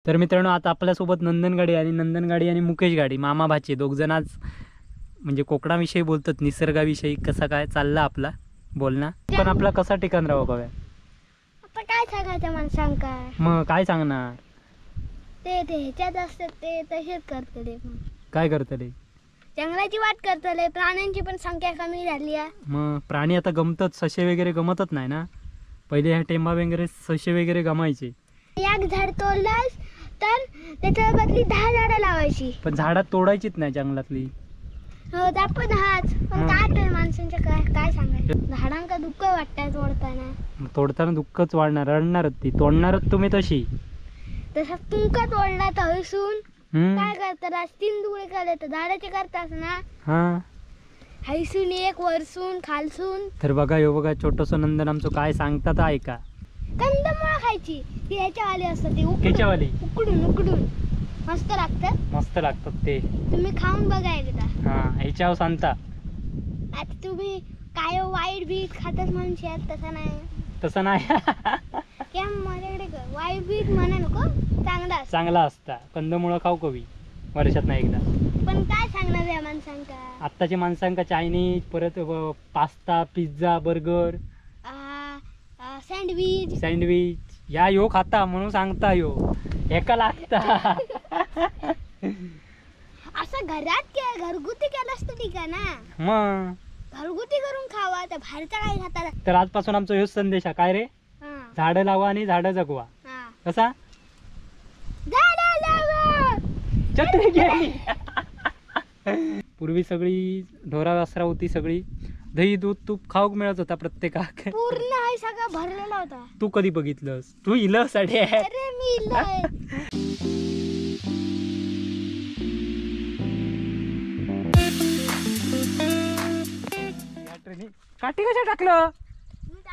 तर मित्रांनो आता आपल्यासोबत नंदन गाडी आणि नंदन गाडी आणि मुकेश गाडी मामा भाचे दोघ जण आज म्हणजे कोकणाविषयी बोलतात, निसर्गाविषयी कसा काय चालला आपला बोलना. पण आपला कसा ठिकाण राहू कव्या? आता काय सांगायचं माणसांका? मग काय सांगणार? ते ते ह्याच्यात असतात ते तसेच करतले. पण काय करतले? जंगलाची वाट करतले. प्राण्यांची पण संख्या कमी झाली आहे. मग प्राणी आता गमतात, ससे वगैरे गमतच नाही ना. पहिले ह्या टेंबा वगैरे ससे वगैरे गमायचे. एक झाड तोडलास तर त्याच्या बदली 10 झाडं लावायची. पण झाडात तोडायचीच नाही जंगलातली. हो त्या पण हाच. पण काय तर माणसांच्या काय काय सांगायचं, झाडांका दुःख वाटतं तोडताना. तोडताना दुःखच वाढणार, रडणारच ती, तोडणारच तुम्ही तशी. तसं तुमका तोडला तर हसून काय करतात? 3 दुळे केले तर झाडाचे करतात ना. हा हैसून एक वरसून खालसून. तर बघा यो बघा छोटस नंदन आमचं काय सांगतात ऐका. कंदमुळं खायची ती ह्याच्यावाली असतात ती ह्याच्यावाली? उकडून उकडून मस्त लागतात. मस्त लागतात ते, तुम्ही खाऊन बघा एकदा. हा ह्याच्यावर सांगता. आता तुम्ही काय वाईट बीट खातात म्हणून शेत, तसं नाही. तसं नाही. माझ्याकडे वाईट बीट म्हणा नको, चांगला असता. चांगला असता कंदमुळं खाऊ कवी वर्षात नाही एकदा. पण काय सांगणार या माणसांका? आत्ताच्या माणसांका चायनीज, परत pasta, pizza, burger, sandwich, sandwich या यो खाता म्हणून सांगता यो एका लागता. असं घरात घरगुती केलं असतं ठीक आहे ना. मग घरगुती करून खावा, तर बाहेरचा काय खाता. तर आजपासून आमचा ह्योच संदेश आहे. काय रे? झाडं लावा आणि झाडं जगवा. कसा? झाडं लावा. छत्री गेली. पूर्वी सगळी ढोरा वासरा होती, सगळी दही दूध तूप खाऊक मिळत होता प्रत्येकाक. पूर्ण हा सगळं भरलेला होता. तू कधी बघितलंस? तू इलस अडे. अरे मी इलय. काठी कशा टाकलं?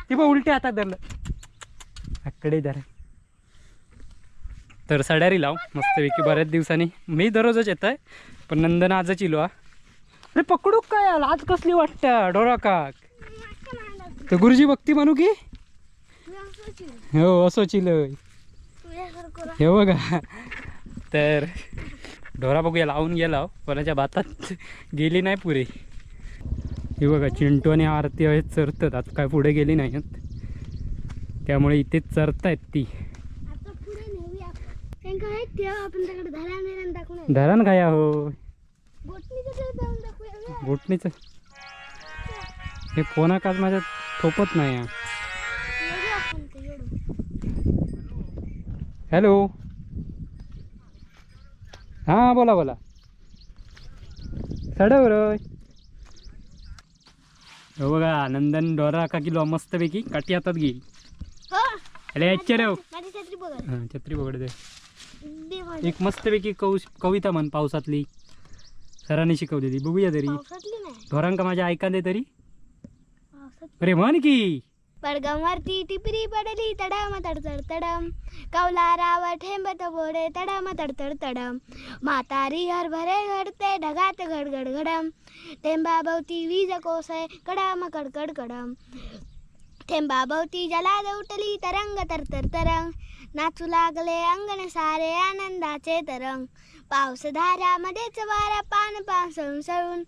ती बघ उलट्या हातात धरलं. आकडे धर. तर सड्यारी लाव मस्तपैकी. बऱ्याच दिवसांनी मी दररोजच येत आहे पण नंदन आजच इलो. अरे पकडू काय आज कसली वाटतं डोरा काक. तर गुरुजी बघती म्हणू की हो असो चिलय. हे बघा तर ढोरा बघूया लावून गेला, कोणाच्या भातात गेली नाही पुरे. हे बघा चिंटू आणि आरती हे चरतात, आज काय पुढे गेली नाहीत त्यामुळे इथेच चरतायत ती. धरण खाया हो घोटणीच. हे फोन काच माझ्या थोपत नाही. हॅलो हां बोला बोला. सडवर हो बघा नंदन डोरा का किलो मस्तपैकी काठी हातात घेईल. अरे हां छत्री बघड दे. एक मस्तपैकी कविता म्हण पावसातली, सरांनी शिकवलेली. बघूया तरी ढोरांका माझ्या ऐका दे तरी. अरे म्हण की. पडगमवरती टिपरी पडली तडम तडतड तडम, कौलारावर ठेंबत बोडे तडम तडतड तडम, म्हातारी हरभरे घडते ढगात घडघड घडम, थेंबाभोवती वीज कोसळे कडाम कडकड कडम, थेंबाभोवती जलाद उठली तरंग तरतर तरंग, नाचू लागले अंगण सारे आनंदाचे तरंग, पावसधारा मध्येच वारा पान पान सळून,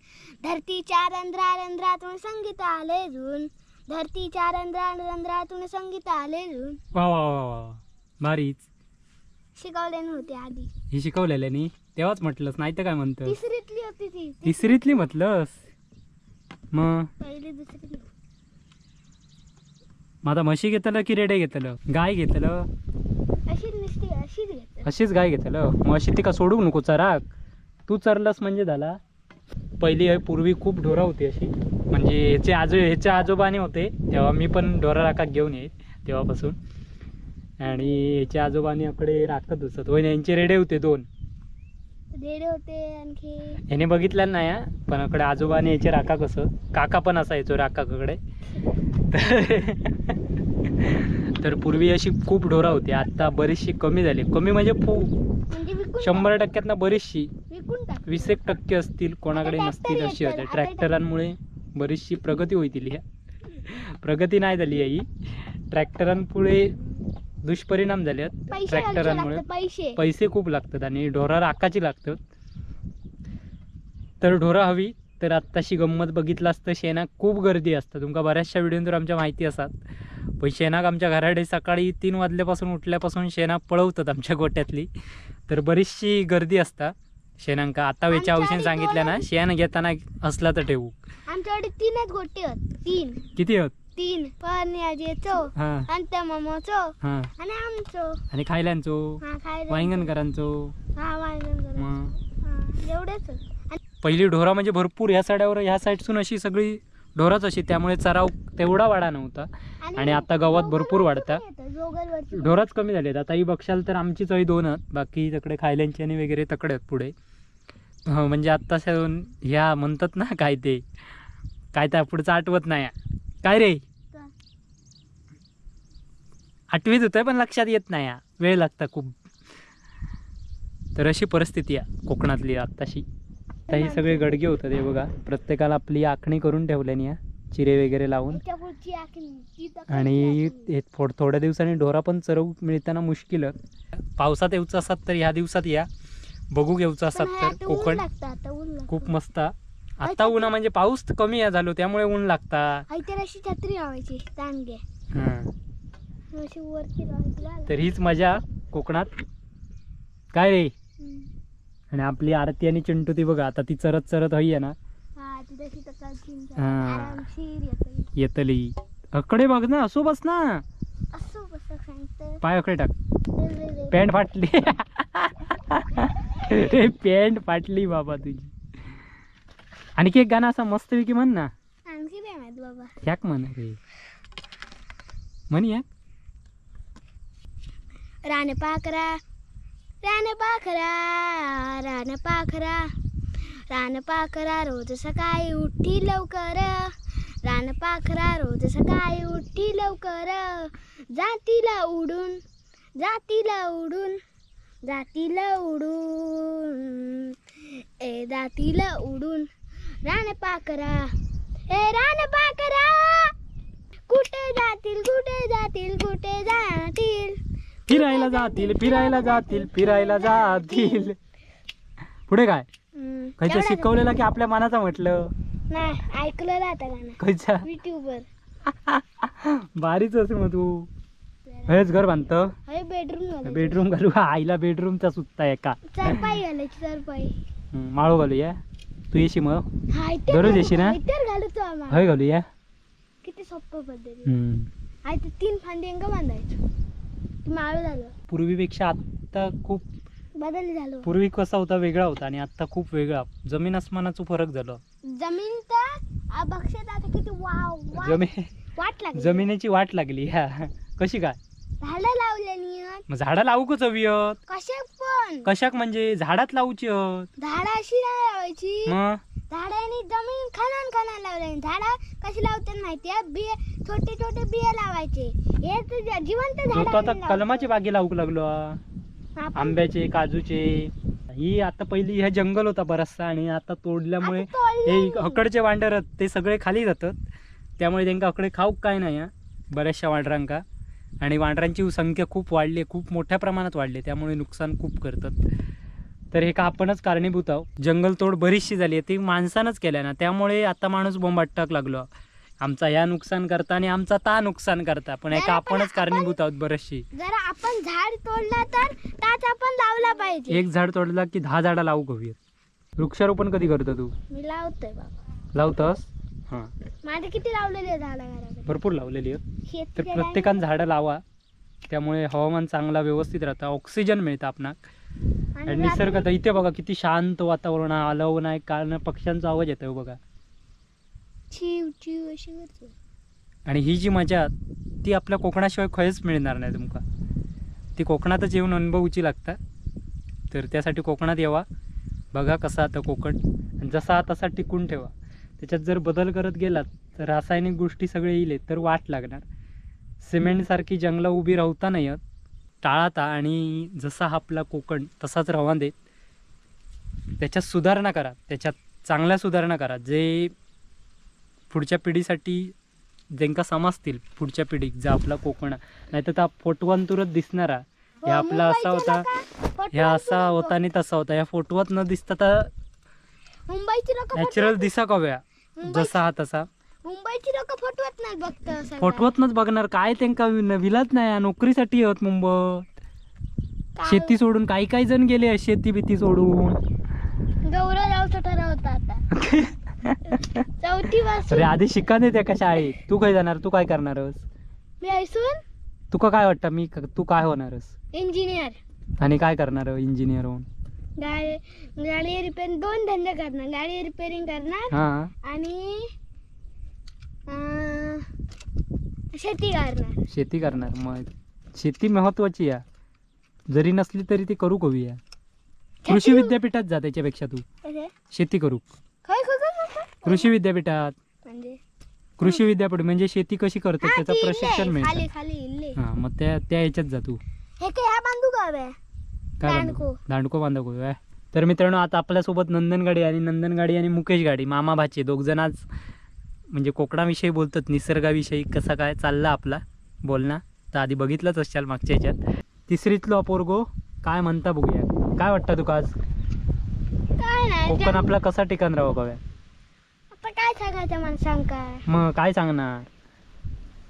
धरतीच्या रंध्रा रंध्रातून संगीत आले जून, धरतीच्या रंध्रा रंध्रातून संगीत आले जून. वा वा वा वा भारीच शिकवले नव्हते आधी. ही शिकवलेले नी तेव्हाच म्हटलंस नाही तर काय म्हणतं. तिसरीतली होती ती. तिसरीतली म्हटलंस मग. पहिली दुसरीतली. मग आता म्हशी घेतलं की रेडे घेतलं? गाय घेतलं? अशीच नुसती अशीच घेतलं. अशीच गाय घेतलं. मग अशी ती का सोडू नको चराक, तू चरलंस म्हणजे झाला. पहिली पूर्वी खूप ढोरा होती अशी, म्हणजे ह्याचे ह्याच्या आजोबाने होते तेव्हा मी पण ढोरा राखात घेऊन येई तेव्हापासून. आणि ह्याच्या आजोबाने अकडे राखत असत. होय यांचे रेडे होते 2 रेडे होते. आणखी ह्याने बघितलं नाही पण अकडे आजोबाने याचे राखा कसं, काका पण असायचो राखाकडे. तर पूर्वी अशी खूप ढोरा होती, आता बरीचशी कमी झाली. कमी म्हणजे 100% बरीचशी 20% असतील, कोणाकडे नसतील अशी होते. ट्रॅक्टरांमुळे बरीचशी प्रगती होईल. ह्या प्रगती नाही झाली ही ट्रॅक्टरांपुढे दुष्परिणाम झाले आहेत ट्रॅक्टरांमुळे. पैसे खूप लागतात आणि ढोरा राखाची लागतात. तर ढोरा हवी तर आत्ताशी गंमत बघितलं असतं शेणाक खूप गर्दी असतं. तुमका बऱ्याचशा व्हिडिओंवर आमच्या माहिती असतात. पण शेणाक आमच्या घराडे सकाळी 3 वाजल्यापासून उठल्यापासून शेणा पळवतात आमच्या गोट्यातली. तर बरीचशी गर्दी असता शेणांका. आता वेच्या औषध सांगितलं ना शेण घेताना असला तर ठेवू. आमच्याकडे 3च गोटे होत. 3 किती होत? 3. परण्याचो आणि मामाचो आणि आमचो आणि खायल्यांचो वांगणकरांचो. एवढेच. पहिली ढोरा म्हणजे भरपूर ह्या साड्यावर ह्या साईडसून अशी सगळी ढोराच अशी, त्यामुळे चराव तेवढा वाढा नव्हता. आणि आता गवत भरपूर वाढता, ढोराच कमी झालेत आता. ही बघशाल तर आमचीच हय 2 आहेत, बाकी तकडे खायल्यांची आणि वगैरे तकडे आहेत पुढे. म्हणजे आत्ता ह्या म्हणतात ना काय ते काय त्या पुढचं आठवत नाही काय रे, आठवीत होतंय पण लक्षात येत नाही, वेळ लागता खूप. तर अशी परिस्थिती आहे कोकणातली आत्ताशी. आता हे सगळे गडगे होतात हे बघा, प्रत्येकाला आपली आखणी करून ठेवल्यानी या चिरे वगैरे लावून. आणि थोड्या दिवसांनी ढोरा पण चरवू मिळताना मुश्किल. पावसात येऊचं असतात तर ह्या दिवसात या, बघू घेऊचं असतात तर कोकण खूप मस्त. आता उन्हा म्हणजे पाऊस कमी झालो त्यामुळे ऊन लागता. तर हीच मजा कोकणात काय रे. आणि आपली आरती आणि चिंटू ती बघा आता ती चरत चरत हई आहे ना येतली. अकडे बघ ना, असो बस ना, पाय अकडे टाक. पॅन्ट फाटली रे, पॅन्ट फाटली बाबा तुझी. आणखी एक गाणं असं मस्त पैकी म्हण ना. ह्याक म्हण रे, म्हण या. रान पाखरा रान पाखरा रान पाखरा रान पाखरा रोज सकाळी उठी लवकर, रान पाखरा रोज सकाळी उठी लवकर, जातीला उडून जातीला उडून जातीला उडून ए जातीला उडून रान पाखरा ए रान पाखरा कुठे जातील कुठे जातील कुठे जातील, फिरायला जातील फिरायला जातील फिरायला जातील. पुढे काय खयचं शिकवलेलं की आपल्या मनाचा म्हटलं नाही ऐकलं आता गाणं खयचा युट्यूबवर. भारीच असेल मग तू. हेच घर बांधत बेडरूम बेडरूम घालू आईला बेडरूमचा सुद्धा एका चारपाई घालायची, चारपाई माळो घालूया. तू येशी मग दररोज येशी ना? हय घालूया. किती सोपं पद्धती. 3 फांदी बांधायचो माळू झालं. पूर्वीपेक्षा आता खूप बदल झालो. पूर्वी कसा होता वेगळा होता आणि आता खूप वेगळा, जमीन आसमानाचा फरक झाला. जमीन तर बक्षात आता किती वाट लागली, जमिनीची वाट लागली. ह्या कशी काय झाडं लावल्यानी. मग झाडं लावूकच हवी. कशाक पण कशाक म्हणजे झाडात लावूची. झाडं अशी नाही लावायची, मग झाडांनी जमीन खणन खणन लावले. झाडं कशी लावतात माहिती आहे? बिये छोटे छोटे बिये लावायचे. हे तर जिवंत झाड. आता कलमाची बागी लावू लागलो, आंब्याचे काजूचे. ही आता पहिली हे जंगल होता बराचसा आणि आता तोडल्यामुळे हे अकडचे वांडर ते सगळे खाली जातात, त्यामुळे त्यांना अकडे खाऊक काय नाही बऱ्याचशा वांडरांका. आणि वांडरांची संख्या खूप वाढली, खूप मोठ्या प्रमाणात वाढली, त्यामुळे नुकसान खूप करतात. तर हे का आपणच कारणीभूत आहोत. जंगलतोड बरीचशी झाली आहे, ती माणसानंच केल्या ना, त्यामुळे आता माणूस बोंबाटक लागलो. आमचा ह्या नुकसान करता आणि आमचा ता नुकसान करता, पण एका आपणच कारणीभूत आहोत बरीचशी. जर आपण झाड तोडला तर ताच आपण लावला पाहिजे. एक झाड तोडला की 10 झाडं लावू हवी. वृक्षारोपण कधी करतो तू? मी लावतोय बाबा. लावतस? हां, माझे किती लावलेले झाडं घराकडे, भरपूर लावलेली आहेत. तर प्रत्येकानं झाडं लावा, त्यामुळे हवामान चांगला व्यवस्थित राहतं, ऑक्सिजन मिळतं आपणाक. आणि निसर्ग आता इथे बघा किती शांत वातावरण, आलं नाही कारण पक्ष्यांचा आवाज येतोय बघा, चिव चिव अशी करतो. आणि ही जी मजा ती आपल्या कोकणाशिवाय खंयच मिळणार नाही तुमका, ती कोकणातच येऊन अनुभवूची लागता. तर त्यासाठी कोकणात यावा, बघा कसा आता कोकण, आणि जसा तसा टिकून ठेवा. त्याच्यात जर बदल करत गेलात तर रासायनिक गोष्टी सगळे येईल तर वाट लागणार. सिमेंटसारखी जंगलं उभी राहता नाही येत, टाळाता. आणि जसा हा आपला कोकण तसाच रवा देत, त्याच्यात सुधारणा करा, त्याच्यात चांगल्या सुधारणा करा, जे पुढच्या पिढीसाठी ज्यांका समजतील पुढच्या पिढीक जा आपला कोकण, नाही तर त्या फोटवांतुरच दिसणारा हे आपला असा होता, ह्या असा होता आणि तसा होता, या फोटोत न दिसता तर मुंबईची लोक नॅचरल दिसा कव्या जसा हा तसा. मुंबईची लोक फोटोत नाही बघतात, फोटोतनच बघणार काय त्यांका विलाच नाही. नोकरीसाठी होत मुंबईत, शेती सोडून काही काही जण गेले शेती बीती सोडून. गौरव जाऊचं ठरवता आता चौथी पासून. अरे आधी शिका नाही त्या का शाळेत. तू काय जाणार, तू काय करणारस? मी ऐसून तुका काय वाटतं मी तू काय होणारस? इंजिनियर. आणि काय करणार इंजिनियर होऊन? गाडी रिपेअरिंग, दोन धंदे करणार, गाडी रिपेअरिंग करणार आणि शेती करणार. शेती करणार. मग शेती महत्वाची आहे, जरी नसली तरी ती करू कवी या. कृषी विद्यापीठात जा त्याच्यापेक्षा तू शेती करू. कृषी विद्यापीठात म्हणजे कृषी विद्यापीठ म्हणजे शेती कशी करतात त्याचं प्रशिक्षण मिळतं. हा मग त्या त्या ह्याच्यात जा तू. काय दांडको बांधू. तर मित्रांनो आता आपल्यासोबत नंदन गाडी आणि नंदन गाडी आणि मुकेश गाडी मामा भाचे दोघ जण आज म्हणजे कोकणाविषयी बोलतात, निसर्गाविषयी कसा काय चालला आपला बोलणं. तर आधी बघितलंच असाल मागच्या ह्याच्यात. तिसरीतलो अपोर्गो काय म्हणता बघूया. काय वाटतं तुका आज कोकण आपला कसा ठिकाण राहू कव्या? आता काय सांगायचं मला सांग काय? मग काय सांगणार?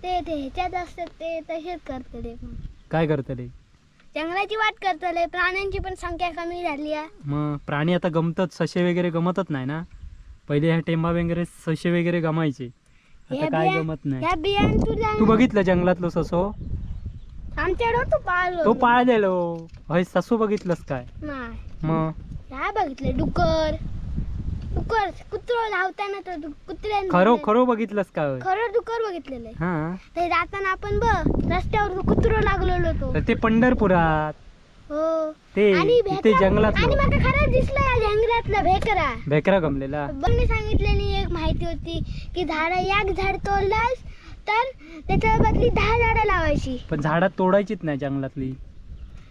ते ते ह्याच्यात असतात ते तसेच करतले. काय करतले? जंगलाची वाट करतले. प्राण्यांची पण संख्या कमी झाली आहे. मग प्राणी आता गमतात, ससे वगैरे गमतच नाही ना. पहिले ह्या टेंबा वगैरे ससे वगैरे गमायचे, आता काय गमत नाही. तू बघितलं जंगलातलो ससो? आमच्याकडे तो पाळलो, तो पाळलेलो. होय ससो बघितलंस काय? नाही. मग काय बघितलं? डुकर, डुकर कुत्रो धावताना तर कुत्र्या खरो खरो बघितलंस काय? खरं डुकर बघितलेलं. हा ते जाताना आपण बघ रस्त्यावर कुत्रो लागलेलो तो. ते पंढरपुरात हो ते ते जंगलात. आणि मला खरंच दिसलं जंगलातला भेकरा, भेकरा गमलेला. बघने सांगितलेली एक माहिती होती की झाड एक झाड तोडलास तर त्याच्या बदली 10 झाडं लावायची. पण झाडं तोडायचीच नाही जंगलातली.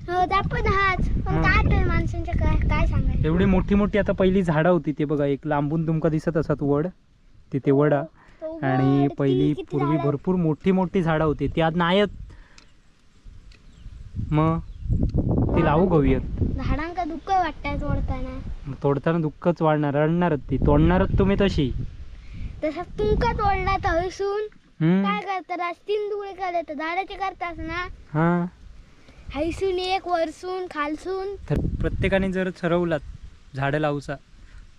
हो आपण हाच पण काय तर माणसांच्या काय काय सांगायचं. एवढी मोठी मोठी आता पहिली झाडं होती ते बघा, एक लांबून तुमका दिसत असत वड, तिथे वडा. आणि पहिली पूर्वी भरपूर मोठी मोठी झाडं होती ती आज नाहीत. मग ती लावू गवीयत. झाडांका दुःख वाटतं तोडताना. तोडताना दुःखच वाढणार, रडणारच ती, तोडणारच तुम्ही तशी. तसं तुमका तोडला तर हसून काय करतात? 3 तुकडे करतात झाडाचे करतात ना. हा हैसून एक वरसून खालसून. तर प्रत्येकाने जर ठरवलात झाडं लावूचा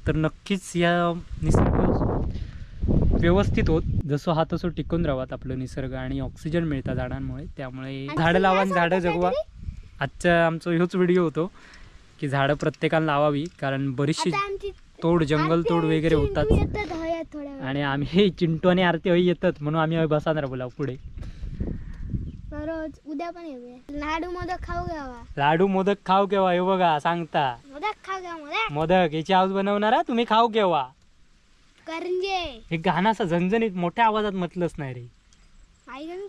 तर नक्कीच या निसर्ग व्यवस्थित होत, जसं हा तसं टिकून राहत आपलं निसर्ग आणि ऑक्सिजन मिळतं झाडांमुळे. त्यामुळे झाडं लावा आणि झाडं जगवा. आजचा आमचा ह्योच व्हिडिओ होतो की झाडं प्रत्येकाला लावावी, कारण बरीचशी तोड जंगल तोड वगैरे होतात. आणि आम्ही चिंटू आणि आरती हय येतात म्हणून आम्ही बसणार बोला पुढे. उद्या पण येऊया. लाडू मोदक खाऊ घ्यावा. लाडू मोदक खाऊ केव्हा हे बघा सांगता. मोदक खाऊ घ्या, मोदक मोदक याची आवाज बनवणार तुम्ही खाऊ केव्हा. करंजे हे गाणं असं झणझणीत मोठ्या आवाजात म्हटलंच नाही रे.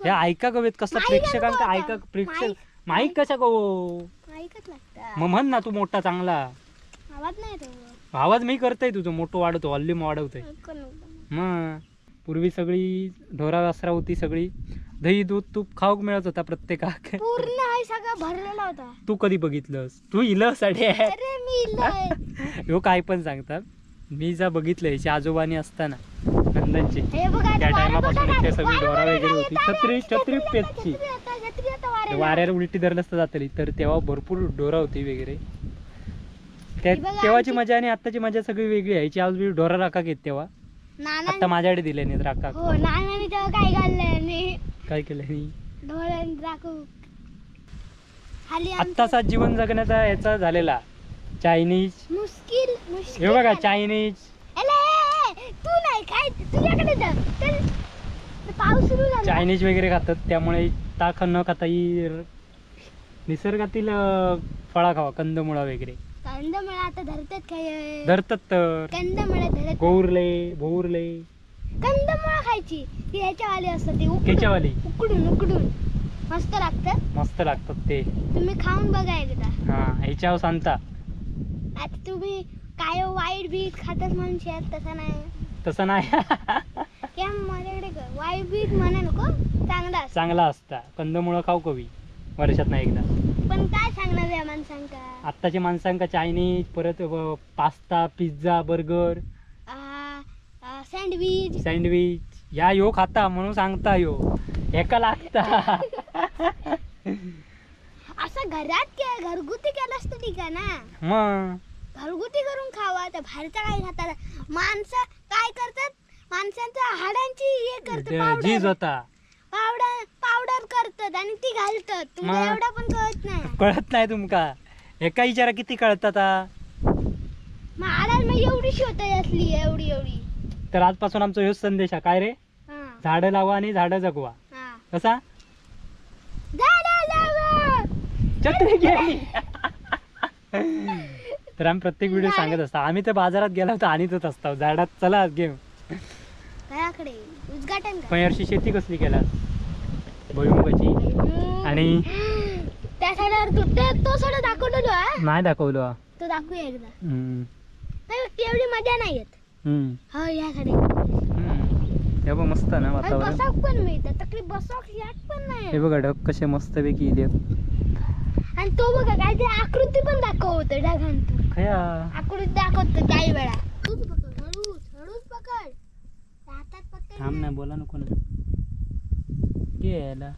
हे ऐका कवेत कसं प्रेक्षकांका ऐका, प्रेक्षक माईक कशा गो मग म्हण ना तू मोठा चांगला आवाज नाही तो. आवाज मी करतोय तुझं मोठं वाढवतो, व्हॉल्यूम वाढवतोय. मग पूर्वी सगळी ढोरा वासरा होती, सगळी दही दूध तूप खाऊक मिळत होता प्रत्येकाक. पूर्ण आहे सगळं भरलेला होता. तू कधी बघितलंस? तू इलस अडे. अरे मी इलय. ह्यो काय पण सांगतात. मी जा बघितलं ह्याच्या आजोबानी असताना नंदनची त्या टायमापासून इथे सगळी ढोरा वगैरे होती. छत्री छत्री पेचची वाऱ्यावर उलटी धरलंच तर जातली. तर तेव्हा भरपूर ढोरा होती वगैरे. तेव्हाची मजा आणि आत्ताची मजा सगळी वेगळी आहे. आज मी ढोरा राखा घेत तेव्हा, आता माझ्याकडे दिले नाहीत राखा. हो नानाने तेव्हा काय घाललं काय केलं राखू. आत्ताचा जीवन जगण्याचा याचा झालेला चायनीज मुश्किल. हे बघा चायनीज. तू नाही काय तुझ्याकडे पाऊस सुरू झाला. चायनीज वगैरे खातात त्यामुळे ताक न खाता ही निसर्गातील फळा खावा, कंदमुळा वगैरे. कंदमुळा आता धरतात काय? धरतात तर कंदमुळा धरत गोरले भोरले कंदमुळा खायची ती ह्याच्यावाली असतात ते त्याच्यावाली उकडून उकडून मस्त लागतात. मस्त लागतात ते, तुम्ही खाऊन बघा एकदा. हा ह्याच्यावर सांगता. आता तुम्ही काय वाईट बीट खातात म्हणशाल, तसं नाही. तसं नाही. माझ्याकडे वाईट म्हणा नको, चांगला असता. चांगला असता कंदमुळं खाऊ कवी वर्षात नाही एकदा. पण काय सांगणार या माणसांका? आत्ताच्या माणसांका चायनीज, परत pasta, pizza, burger, sandwich, sandwich या यो खाता म्हणून सांगता यो एका लागता. असं घरात घरगुती केलं असतं ठीक आहे ना, मग घरगुती करून खावा. तर बाहेरचं काय खातात माणसं? काय करतात माणसांच्या हाडांची हे करतात, झीज होता, पावडर पावडर करतात आणि ती घालतात. तुम्हाला एवढा पण कळत नाही. कळत नाही तुमका? एका विचारा किती कळतात. मग हाडाला मग एवढीशी होत असली, एवढी एवढी. तर आजपासून आमचा ह्योच संदेश आहे. काय रे? झाडं लावा आणि झाडं जगवा. कसा? छत्री गेली. तर आम्ही प्रत्येक व्हिडिओ सांगत असतो. आम्ही तर बाजारात गेलो तर आणतच असतो झाडात. चला घेऊ उद्घाटन. पण यावर्षी शेती कसली केला? भुईमुगाची. आणि त्या साईडवर तो सगळं दाखवलेलो नाही दाखवलो, तो दाखवूया एकदा. एवढी मजा नाही येत. हो या साईड हे बघ मस्त ना वातावरण. बसाक पण मिळतं तकली, बसाक यात पण नाही. हे बघा ढग कसे मस्त पैकी इले. आणि तो बघा काय ते आकृती पण दाखवतो ढगांत. खया आकृती दाखवतो काही वेळा. तूच पकड, हळूच हळूच पकड, हातात पकड. थांब ना, बोला नको ना. गेला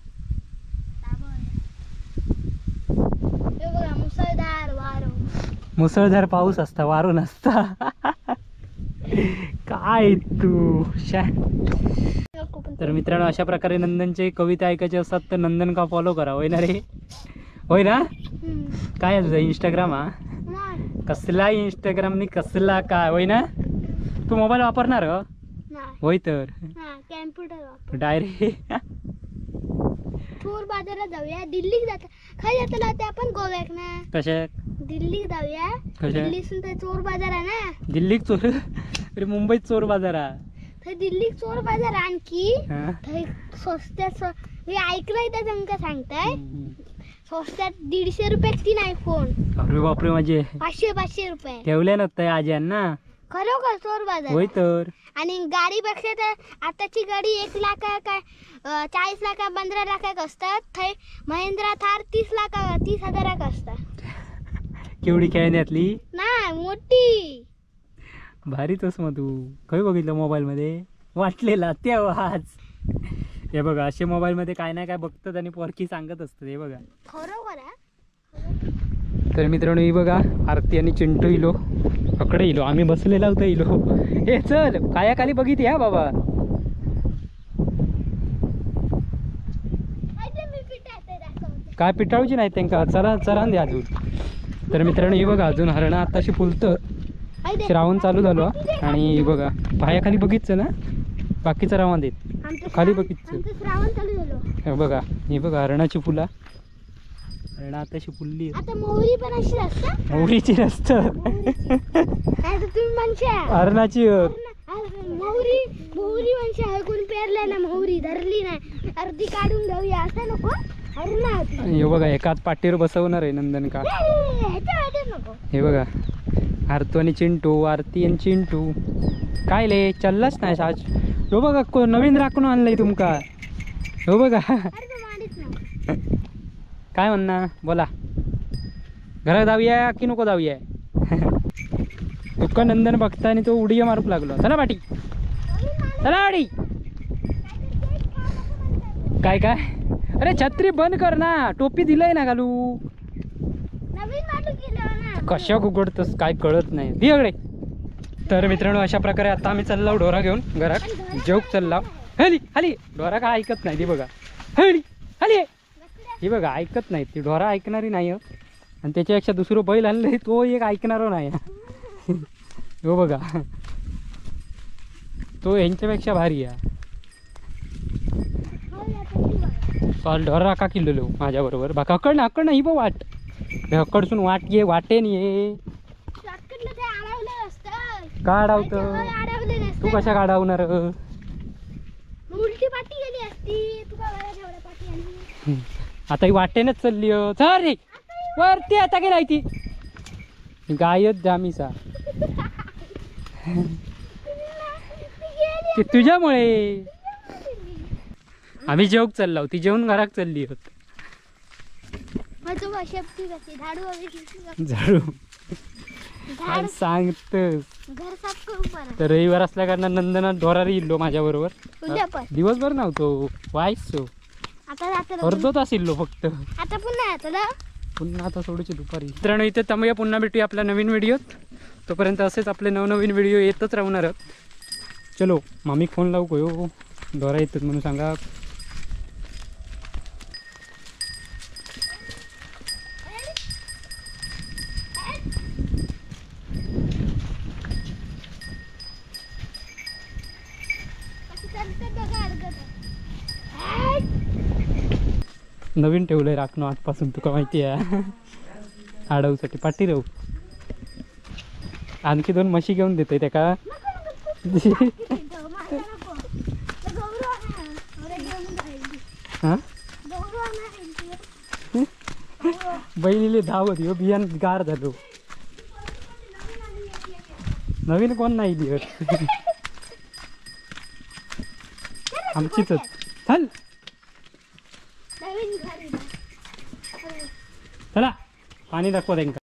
हे बघा मुसळधार वारो. मुसळधार पाऊस असता, वारो नसता. काय तू. तर मित्रांनो अशा प्रकारे नंदनचे कविता ऐकायचे असतात तर नंदन का फॉलो करा. होय ना रे? होय ना? काय आहे तुझा इंस्टाग्राम? हा कसला इंस्टाग्राम नी कसला काय? होय ना? तू मोबाईल वापरणार? होय तर कॅम्प्युटर डायरेक्ट चोर बाजारात जाऊया. दिल्लीत जात खाय जाताला ते आपण गोव्याक ना. कशा? दिल्लीत जाऊया. दिल्लीतून चोर बाजार आहे ना. दिल्लीत चोर? अरे मुंबईत चोर बाजार आहे. थंय दिल्लीत चोर बाजार आणखी थंय स्वस्त्यात. मी ऐकलंय त्या तुमका सांगताय, स्वस्त्यात 150 रुपयात 3 आयफोन. अरे बापरे, माझे 500-500 रुपये ठेवले नव्हते आज्यांना. खरोखर चोर बाजार. होय तर. आणि गाडीपेक्षा तर आताची गाडी 1 लाख काय 40 लाख 15 लाखाक असतात. थंय महिंद्रा थार 30 लाख 30 हजाराक असतात. केवढी खेळण्यातली नाही मोठी. भारीच मग. तू खय बघितलं मोबाईल मध्ये? वाटलेला तेव्हाच. हे बघा असे मोबाईल मध्ये काय ना काय बघतात आणि पोरकी सांगत असतात. हे बघा खरोखर. तर मित्रांनो ही बघा आरती आणि चिंटू इलो अकडे इलो. आम्ही बसलेला होतो इलो. हे चल कायाखाली बघितली हा बाबा. काय पिटाळूची नाही त्यांका. चरा चरा दे अजून. तर मित्रांनो ही बघा अजून हरणं आताशी फुलतं. श्रावण चालू झालो आणि बघा पायाखाली बघितलं ना, बाकीचं रावण देत खाली बघितलं. हे बघा, हे बघा हरणाची फुला. हरणं आताशी फुलली. आता मोहरी पण अशी असते, मोहरीची नसतं हरणाची. मोहरी मोहरी म्हणजे कोण पेरलं ना, मोहरी धरली नाही अर्धी काढून घेऊया असं नको. हे बघा एकाच पाटीवर बसवणार आहे नंदन का. हे बघा आरतू आणि चिंटू, आरती आणि चिंटू. काय ले चललाच नाही आज. हो बघा नवीन राखून आणलंय तुमका. हो बघा काय म्हणणार बोला. घरात जाऊया की नको जाऊया? तुका नंदन बघता आणि तो उडी मारू लागलो. चला बाटी, चला बाटी. काय काय? अरे छत्री बंद कर ना, टोपी दिलंय ना घालू. कशा उघडतस काय कळत नाही. दी तर मित्रांनो अशा प्रकारे आता आम्ही चाललो ढोरा घेऊन घरात. जेवक चालला. हली हली ढोरा काय ऐकत नाही. ती बघा हली हली. ही बघा ऐकत नाही ती ढोरा, ऐकणारी नाही. आणि त्याच्यापेक्षा दुसरं बैल आणलं तो एक ऐकणार नाही. हो बघा तो ह्यांच्यापेक्षा भारी आहे. सॉल ढोरा का किल्लो माझ्याबरोबर. बाका अकड ना, अकड ना. ही बघ वाट, अकडसून वाट ये, वाटेन ये. का अडवतं? तू कशा काढवणार? उलटी पाटी गेली असती. तुका बरं ठेवलं पाटी आणि आता ही वाटेनच चालली. चल रे वरती आता गेलाय ती गायच जामीसा. ती गेली ते तुझ्यामुळे. आम्ही जेवक चाललो, ती जेवण घराक चालली होत. झाडू सांगतस. तर रविवार असल्या कारणान नंदना ढोरारी इल्लो माझ्या बरोबर. दिवसभर नव्हतो वायसो, अर्धो तास इल्लो फक्त. आता पुन्हा पुन्हा आता सोडूची दुपारी. मित्रांनो इथे थांबूया, पुन्हा भेटूया आपल्या नवीन व्हिडिओत. तोपर्यंत असेच आपले नवनवीन व्हिडिओ येतच राहणार. चलो मामी फोन लावू कोयो, ढोरा येतात म्हणून सांगा. नवीन ठेवलंय राखणं आजपासून, तुका माहिती आहे. आडवसाठी पाठी राहू. आणखी 2 म्हशी घेऊन देते त्या का. बैलीले धावत ह्यो बियान गार झालो. नवीन कोण नाही दिवस आमचीच. चल चला पाणी दाखवा त्यांना.